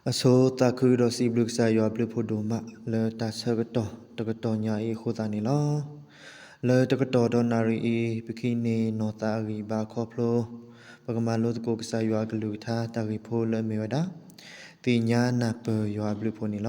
အဆိသးခုဒီးစံးဘျုးကစၢ်ယွၤအဘျုးဖးဒိၣ်မး လၢတၢ်ဆၢကတီၢ်တကတီၢ်ညါအံၤအဃိသတးန့ၣ်လီၤ. လၢတကတီၢ်ဒီးနၣ်ရံၣ်အံၤ ပကဟံးန့ၢ်နီၢ်သးအဂံၢ်အဘါခီဖျိ ပကမၤလိသကိးကစၢ်ယွၤအကလုၢ်ကထါတၢ်ဂ့ၢ်ဖိလၢအမ့ၢ်ဝဲဒၣ် သ့ၣ်ညါနၢ်ပၢၢ်ယွၤအဘျုးအဖှိၣ်န့ၣ်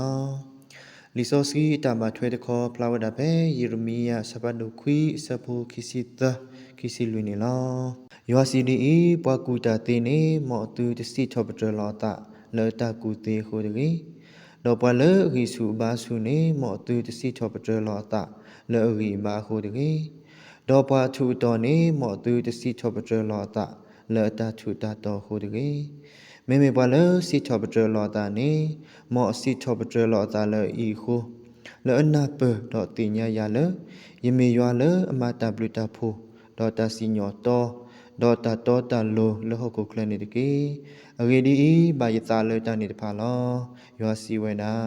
လီၤ. လံာ်စီဆှံအတၢ်ဘၣ်ထွဲတခီ ဖျါဝဲဒၣ်ဖဲယံးရမံယၤ အဆၢဖးဒိၣ်ခွံ အဆၢဖိခံဆံသၢ ခံဆံလွံၢ်န့ၣ်လီၤ. ယွၤစံးဒ်အံၤ, ပှၤကူၣ်တၢ်သ့န့ၣ် မ်အသုတစံးထီၣ်ပတြၢၤလီၤအသး လၢတၢ်ကူၣ်သ့အဃိတဂ့ၤ. ဒီးပှၤလၢအဂံၢ်ဆူၣ်အဘါဆူၣ်န့ၣ် မ်အသုတစံးထီၣ်ပတြၢၤလီၤအသး လၢအဂံၢ်အဘါအဃိတဂ့ၤ. ဒီးပှၤအထူးအတီၤန့ၣ် မ်အသုတစံးထီၣ်ပတြၢၤလီၤအသး လၢအတၢ်ထူးတၢ်တီၤအဃိတဂ့ၤ. မ့မ့ၢ်ပှၤလၢစံးထီၣ်ပတြၢၤလီၤအသးန့ၣ် မ်အစံးထီၣ်ပတြၢၤလီၤအသးလၢအအံၤအဃိ, လၢအနၢ်ပၢၢ်ဒီးသ့ၣ်ညါယၤလၢ ယမ့ၢ်ယွၤလၢအမၤတၢ်ဘျုးတၢ်ဖှိၣ်, ဒီးတၢ်စံၣ်ညီၣ်တီ, ဒီးတၢ်တီတၢ်လိၤလၢဟီၣ်ခိၣ်ချၢန့ၣ်တက့ၢ်. အဂ့ၢ်ဒ်အံၤ, ဘၣ်ယသးလၢတၢ်န့ၣ်တဖၣ်လီၤ. ယွၤစံးဝဲဒၣ်.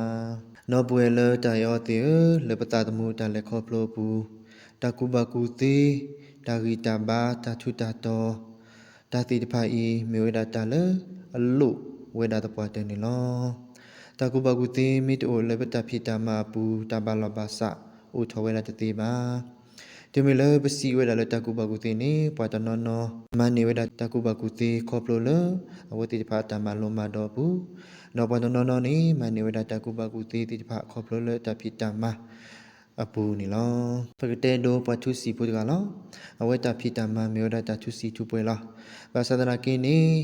ဒီပုၢ်ဝဲၢ်လၢတၢ်အဲၣ်အီၤသ့ၣ်ဧၢ, လၢပသးသမူတၢ်လဲၤခီဖျိအပူၤ, တၢ်ကူၣ်ဘၣ်ကူၣ်သ့, တၢ်ဂံၢ်တၢ်ဘါ, တၢ်ထူးတၢ်တီၤ, တၢ်သ့ၣ်တဖၣ်အံၤ မ့ၢ်ဝဲဒၣ်တၢ်လၢအလိၣ်ဝဲဒၣ်သပှၢ်တၢၢ်န့ၣ်လီၤ. တၢ်ကူၣ်ဘၣ်ကူၣ်သ့မ့ၢ်တအိၣ်လၢပတၢ်ဖံးတၢ်မၤအပူၤ, တၢ်ဘၣ်လီၢ်ဘၣ်စးအိၣ်ထီၣ်ဝဲဒၣ်တသ့ဘၣ်. တုၤမ့ၢ်လၢပစံးဝဲဒၣ်လၢတၢ်ကူၣ်ဘၣ်ကူၣ်သ့န့ၣ်, ပှၤတနီၤနီၤ မၤန့ၢ်ဝဲဒၣ်တၢ်ကူၣ်ဘၣ်ကူၣ်သ့ခီဖျိလၢ အဝဲသ့ၣ်တဖၣ်အတၢ်မၤလိမၤဒိးအပူၤ, ဒီးပှၤတနီၤနီၤန့ၣ် မၤန့ၢ်ဝဲဒၣ်တၢ်ကူၣ်ဘၣ်ကူၣ်သ့သ့ၣ်တဖၣ်ခီဖျိလၢတၢ်ဖံးတၢ်မၤ အပူၤန့ၣ်လီၤ. ပကတဲဒိပှၤထူစံာ်ဖိတဂၤလီၤ. အဝဲတၢ်ဖံးတၢ်မၤမ့ၢ်ဝဲဒၣ်တၢ်ထူစံာ်ထူပှဲၤလီၤ. ဘၣ်ဆၣ်သနာ်က့န့ၣ်,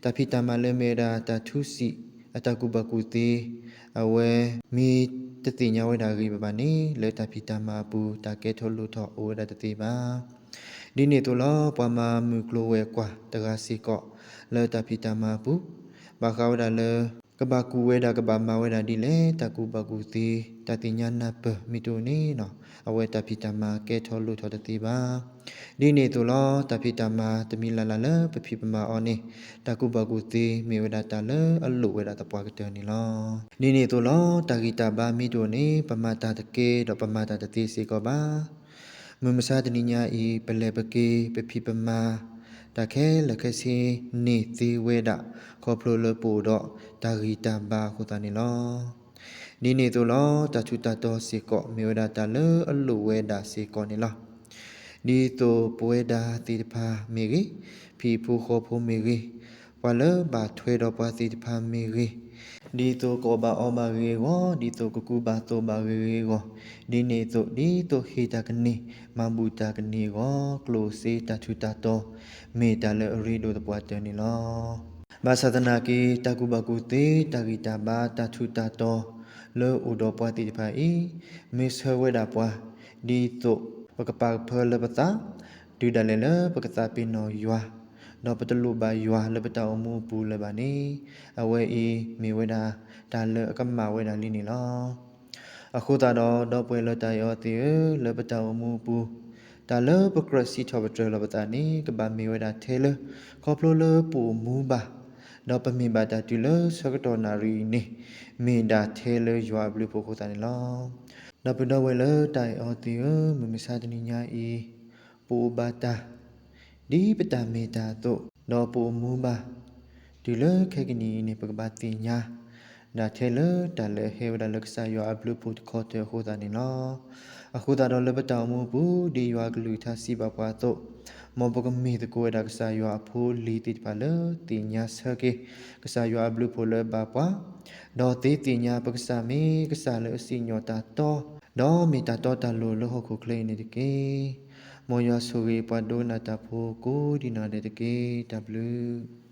တၢ်ဖံးတၢ်မၤလၢမ့ၢ်ဝဲဒၣ်တၢ်ထူစံာ်အတၢ်ကူၣ်ဘၣ်ကူၣ်သ့, အဝဲမ့ၢ်တသ့ၣ်ညါဝဲဒၣ်အဂ့ၢ်ဘၣ်ဘၣ်န့ၣ်, လၢတၢ်ဖံးတၢ်မၤအပူၤ တၢ်ကဲထီၣ်လိၣ်ထီၣ်အိၣ်ဝဲဒၣ်တသ့ဘၣ်. ဒ်န့ၣ်အသိးလီၤ, ပှၤမၤမုၢ်ကျိၤဝဲၤကွာ်တဂၤစ့ၢ်ကီး လၢတၢ်ဖံးတၢ်မၤအပူၤ, ဘၣ်ဃးဝဲဒၣ်လၢ ကဘၣ်ကူၣ်ဝဲဒၣ် ကဘၣ်မၤဝဲဒၣ်ဒ်လဲၣ်, တၢ်ကူၣ်ဘၣ်ကူၣ်သ့, တၢ်သ့ၣ်ညါနၢ်ပၢၢ်မ့ၢ်တအိၣ်န့ၣ်, အဝဲတၢ်ဖံးတၢ်မၤကဲထီၣ်လိၣ်ထီၣ်တသ့ဘၣ်. ဒ်န့ၣ်အသိးလီၤ, တၢ်ဖံးတၢ်မၤတမံၤလၢ်လၢ်လၢပဖံးပမၤအီၤန့ၣ်, တၢ်ကူၣ်ဘၣ်ကူၣ်သ့မ့ၢ်ဝဲဒၣ်တၢ်လၢအလိၣ်ဝဲဒၣ်သပှၢ်ကတၢၢ်န့ၣ်လီၤ. ဒ်န့ၣ်အသိးလီၤ, တၢ်ဂံၢ်တၢ်ဘါမ့ၢ်တအိၣ်န့ၣ်, ပမၤတၢ်တသ့ဒီးပမၤတၢ်တသ့စ့ၢ်ကီးဘၣ်. မုၢ်မဆါတနံၤညါအံၤ ပလဲၤပက့ၤ ပဖံးပမၤ တၢ်ခဲလၢာ်ခဲဆ့န့ၢ်သ့ဝဲဒၣ် ခီဖျိလၢပအိၣ်ဒီးတၢ်ဂံၢ်တၢ်ဘါအဃိသတးန့ၣ်လီၤ. ဒ်န့ၣ်အသိးလီၤ, တၢ်ထူးတၢ်တီၤစ့ၢ်ကီး မ့ၢ်ဝဲဒၣ်တၢ်လၢအလိၣ်ဝဲဒၣ်စ့ၢ်ကီးန့ၣ်လီၤ. ဒ်သိးပဝဲဒၣ်သ့ၣ်တဖၣ်မ့ၢ်ဂ့ၤ, ဖံးဖိဃီဖိမ့ၢ်ဂ့ၤ, ပှၤလၢဘၣ်ထွဲဒီးပှၤသ့ၣ်တဖၣ်မ့ၢ်ဂ့ၤ, ဒ်သိးကအီၣ်ဘၣ်အီဘၣ်ဂ့ၤဂ့ၤအဂီၢ်, ဒ်သိးကကူဘၣ်သိးဘၣ်ဂ့ၤဂ့ၤအဂီၢ်, ဒ်န့ၣ်အသိး ဒ်သိးဟ့ၣ်တၢ်ကန့ၢ် မၤဘူၣ်တၢ်ကန့ၢ်အဂီၢ်, ကျိၣ်စ့တၢ်ထူးတၢ်တီၤ မ့ၢ်တၢ်လၢအရ့ဒိၣ်သပှၢ်တၢၢ်န့ၣ်လီၤ. ဘၣ်ဆၣ်သနာ်က့ တၢ်ကူၣ်ဘၣ်ကူၣ်သ့ တၢ်ဂံၢ်တၢ်ဘါ တၢ်ထူးတၢ်တီၤ လၢအိၣ်ဒီးပှၤသ့ၣ်တဖၣ်အံၤ, မ့ၢ်ဆၢဝဲဒၣ်ပှၤ ဒ်သိးပကပာ်ကဖၢလၢပသး, တုၤဒၣ်လဲာ်လၢပကသးပ့ၤနီၣ်ယွၤ, ဒီးပတလိၣ်ဘၣ်ယွၤလၢပတၢ်အိၣ်မူအပူၤလၢၤဘၣ်န့ၣ်, အဝဲအံၤမ့ၢ်ဝဲဒၣ်တၢ်လၢအကမၣ်ဝဲဒၣ်လံန့ၣ်လီၤ. အဃိသတးဒီး ဒီပုၢ်ဝဲၢ်လၢတၢ်အဲၣ်အီၤသ့ၣ်ဧၢ, လၢပတၢ်အိၣ်မူအပူၤ, တၢ်လၢပကြၢးစံးထီၣ်ပတြၢၤလီၤပသးန့ၣ် ကဘၣ်မ့ၢ်ဝဲဒၣ်ထဲလၢ ခီဖျိလၢပအိၣ်မူဘၣ်, ဒီးပမ့ၢ်ဘၣ်တၢ်တုၤလၢဆၢကတီၢ်နၣ်ရံၣ်အံၤန့ၣ်, မ့ၢ်ဒၣ်ထဲလၢယွၤအဘျုးအဖှိၣ်အဃိသတးန့ၣ်လီၤ. ဒီပုၢ်ဝဲၢ်လၢတၢ်အဲၣ်အီၤသ့ၣ်ဧၢ, မုၢ်မဆါတနံၤညါအံၤ, ပအိၣ်ဘၣ်တၢ် ဒ်ပတၢ်မ့ၢ်တၢ်အသိး, ဒီးပအိၣ်မူဘၣ် တုၤလၢခဲကနံၣ်အံၤန့ၣ် ပကဘၣ်သ့ၣ်ညါ ဒၣ်ထဲလၢတၢ်လၢအဟဲဝဲဒၣ်လၢကစၢ်ယွၤအဘျုးအဖှိၣ်တခီတၢၢ်အဃိသတးန့ၣ်လီၤ. အဃိသတးဒီးလၢပတၢ်အိၣ်မူအပူၤ ဒ်ယွၤအကလုၢ်ကထါစံးဘၣ်ပှၤအသိး, မ်ပကမ့ၢ်သကိးဝဲဒၣ်ကစၢ်ယွၤအဖိအလံၤသ့ၣ်တဖၣ်လၢသ့ၣ်ညါဆၢက့ၤ ကစၢ်ယွၤအဘျုးအဖှိၣ်လၢအဘၣ်ပှၤ, ဒီးသ့သ့ၣ်ညါပကစၢ်မ့ၢ်ကစၢ်လၢအစံၣ်ညီၣ်တၢ်တီ, ဒီးမ့ၢ်တၢ်တီတၢ်လိၤလၢဟီၣ်ခိၣ်ချၢအံၤန့ၣ်တက့ၢ်. မ်ယွၤဆိၣ်ဂ့ၤပှၤဒိကနၣ်တၢ်ဖိကိးဒံနီၢ်ဒဲးတက့ၢ်. တၢ်ဘျုး